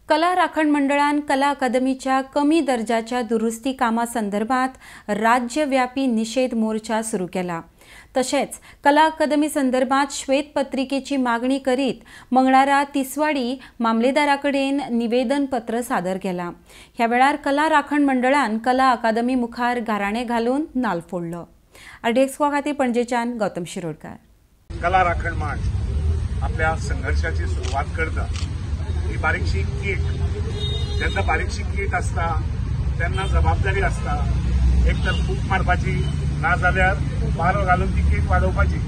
कला राखण मंडळान कला अकादमीच्या कमी दर्जाच्या दुरुस्ती कामा संदर्भात राज्यव्यापी निषेध मोर्चा सुरू केला। तशेंच कला अकादमी संदर्भात श्वेतपत्रिकेची मागणी करीत मंगळारा तिसवाडी मामलेदारा कडेन निवेदनपत्र सादर केला। ह्या वेळार कला राखण मंडळान कला अकादमी मुखार गाराणे घालून नाल फोडलो। आरडीएक्स खातीर पणजेच्यान गौतम शिरोडकर। कला राखण मांड आपल्या संघर्षाची सुरवात करता। ही बारीकशी कीट, जेन्ना बारीकशी कीट आसता तेन्ना जबाबदारी आसता, एक तर फूक मारपाची ना जाल्यार वारो घालून ती कीट वाडोवपाची।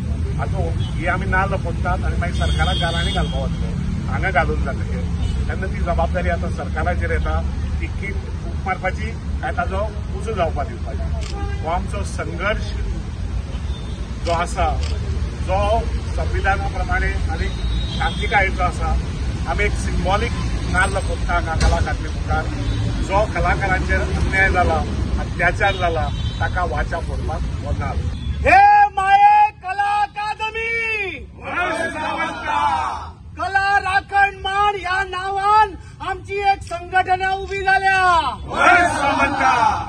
आतां ही आमी नाल्ल फोडटात आनी मागीर सरकाराक गाराणी घालपा वतले हांगा घालून जातकीर तेन्ना ती जबाबदारी आतां सरकाराचेर येता, ती कीट फूक मारपाची काय ताजो उजो जावपा दिवपाची। हो आमचो संघर्श जो आसा जो संविधाना प्रमाणे आनी शांतिकायेचो आसा। आमी एक सिंबॉलीक नाल्ल फोडटा हांगा कला अकादमी मुखार, जो कलाकारांचेर अन्याय जाला, अत्याचार जाला ताका वाचा फोडपाक हो नाल्ल। हे माये कला अकादमी, कला राखण मांड ह्या नावान आमची एक संघटना उभी जाल्या।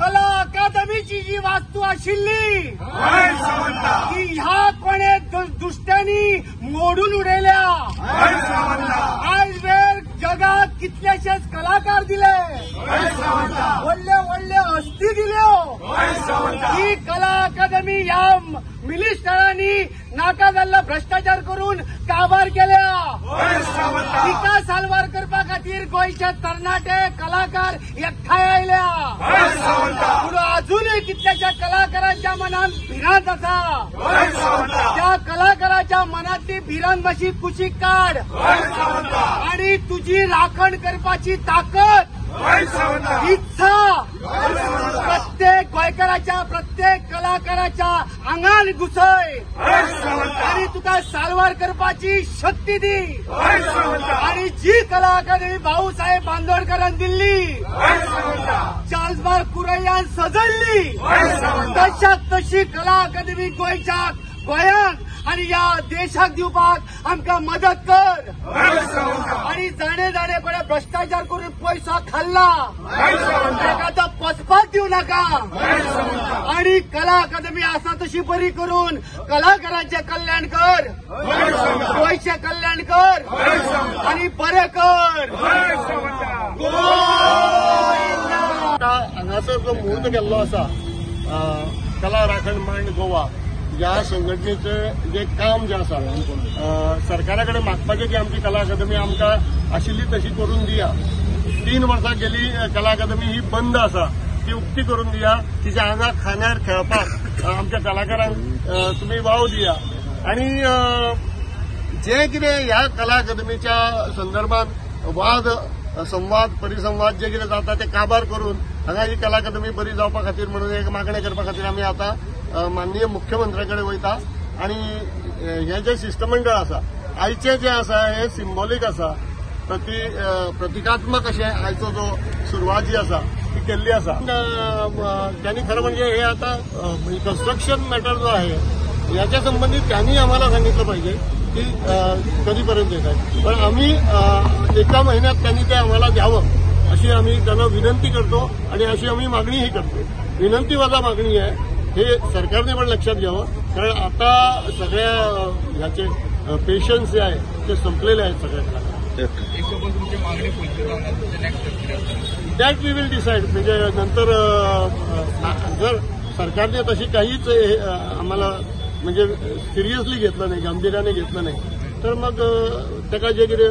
कला अकादमीची जी वास्तू आशिल्ली ती ह्या कोणे दुश्ट्यांनी मोडून उडयल्या। आयज वेळ जगात कितलेशेच कलाकार दिले, व्हडले व्हडले हस्ती दिल्यो। ही कला अकादमी ह्या मिनिस्टरांनी नाका जाल्लो भ्रष्टाचार करून काबार केल्या। तिका साल्वार करपा खातीर गोंयचे तरणाटे कलाकार एकठांय आयल्या। पूण अजूनय कितल्याशा कलाकारांच्या मनात भिरांत आसा। त्या कलाकाराच्या मनांतली भिरांत मातशी कुशीक काड आणि तुजी राखण करपाची ताकद, इच्छा प्रत्येक गोंयकाराच्या, प्रत्येक कलाकाराच्या आंगान घुसय आणि तुका साल्वार करपाची शक्ती दी। आणि जी कला अकादमी भाऊसाहेब बांदोडकरान दिल्ली, चार्ल्स बार कुरैयान सजयल्ली, तशाक तशी कला अकादमी गोंयच्या गोंयांक आणि ह्या देशाक दिवपाक आमकां मदत कर। आणि जाणे जाणे कोणे भ्रष्टाचार करून पैसो खाल्ला ताका तो पचपाक दिवं नाका। आणि कला अकादमी आसा तशी बरी करून कलाकारांचें कल्याण कर, गोंयचें कल्याण कर आणि बरें कर। हांगासर जो मुहूर्त केल्लो आसा कला राखण मांड गोवा ह्या संघटनेचें जे काम जें आसा सरकारा कडेन मागपाचें की आमची कला अकादमी आमकां आशिल्ली तशी करून दिया। 3 वर्सां गेली कला अकादमी ही बंद आसा, ती उक्ती करून दिया। तिच्या आंगाक खांद्यार खेळपाक आमच्या कलाकारांक तुमी वाव दिया। आनी जें कितें ह्या कला अकादमीच्या संदर्भात वाद संवाद परिसंवाद जे कितें जाता ते काबार करून हांगा ही कला अकादमी बरी जावपा खातीर म्हणून एक मागणें करपा खातीर आमी आतां माननीय मुख्यमंत्र्या कडेन वयता। आनी हें जें शिश्टमंडळ आसा आयचें जें आसा हें सिंबॉलीक आसा, प्रतिकात्मक अशें आयचो जो सुरवात जी आसा ती केल्ली आसा। त्यांनी खरं म्हणजे हे आता कन्स्ट्रक्शन मॅटर जो आहे याच्या संबंधित त्यांनी आम्हाला सांगितलं पाहिजे की कधीपर्यंत येत आहे, पण आम्ही एका महिन्यात त्यांनी ते आम्हाला द्यावं अशी आम्ही त्यांना विनंती करतो आणि अशी आम्ही मागणीही करतो। विनंती वजा मागणी आहे हे सरकारने पण लक्षात घ्यावं, कारण आता सगळ्या ह्याचे पेशन्स जे आहे ते संपलेले आहेत सगळ्या कलाकार। That we will decide, म्हणजे नंतर जर सरकारने तशी काहीच आम्हाला म्हणजे सिरियसली घेतलं नाही, गांभीर्याने घेतलं नाही तर मग ताका जे कितें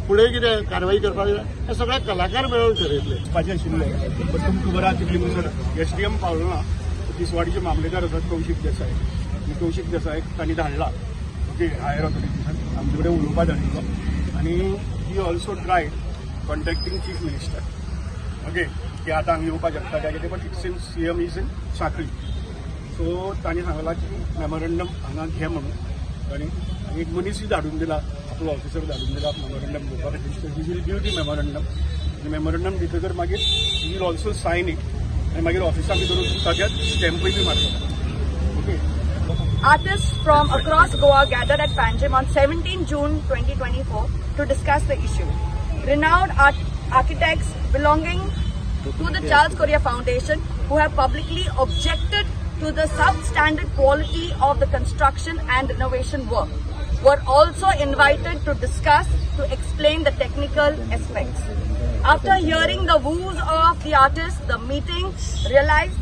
फुडें कितें कारवाई करपाक जाय हे सगळे कलाकार मेळून ठरयतले। वचपाचें आशिल्लें पण तुमकां खबर आहा तितली म्हणसर एसडीएम पावलो ना। तिसवाडीचे मामलेदार आसात कौशीक देसाय, आनी कौशीक देसायक तांणी धाडला ओके हायर ऑथॉरिटीसान आमचे कडेन उलोवपाक धाडिल्लो आनी he also tried contacting chief minister okay की आतां हांगा येवपाक शकता काय कितें, but it seems CM is in Sanquelim. So तांणी सांगलां की मेमोरंडम हांगा घे म्हणून आनी एक मनीसूय धाडून दिला, आपलो ऑफिसर धाडून दिला मेमोरंडम घेवपा खातीर। So he will give the memorandum आनी मेमोरंडम दितकर मागीर he will also sign it आनी मागीर ऑफिसा भितर वचून ताज्यात स्टॅम्पूय बी मारतलो okay. Artists from across Goa gathered at Panjim on 17 June 2024 to discuss the issue. Renowned architects belonging to the Charles Correa Foundation, who have publicly objected to the substandard quality of the construction and renovation work, were also invited to discuss to explain the technical aspects. After hearing the woes of the artists, the meeting realized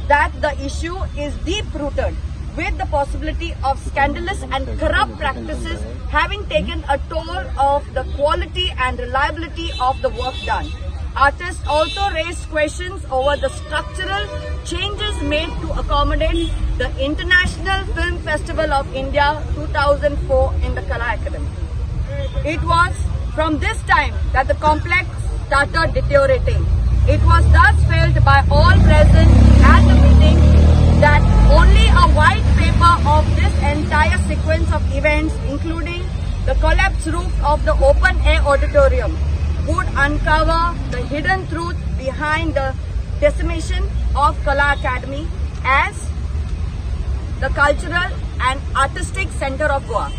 that the issue is deep-rooted, with the possibility of scandalous and corrupt practices having taken a toll of the quality and reliability of the work done. Artists also raised questions over the structural changes made to accommodate the International Film Festival of India 2004 in the Kala Academy. It was from this time that the complex started deteriorating. It was thus felt by all present at the meeting that only a white paper of this entire sequence of events, including the collapsed roof of the open air auditorium, would uncover the hidden truth behind the decimation of Kala Academy as the cultural and artistic center of Goa.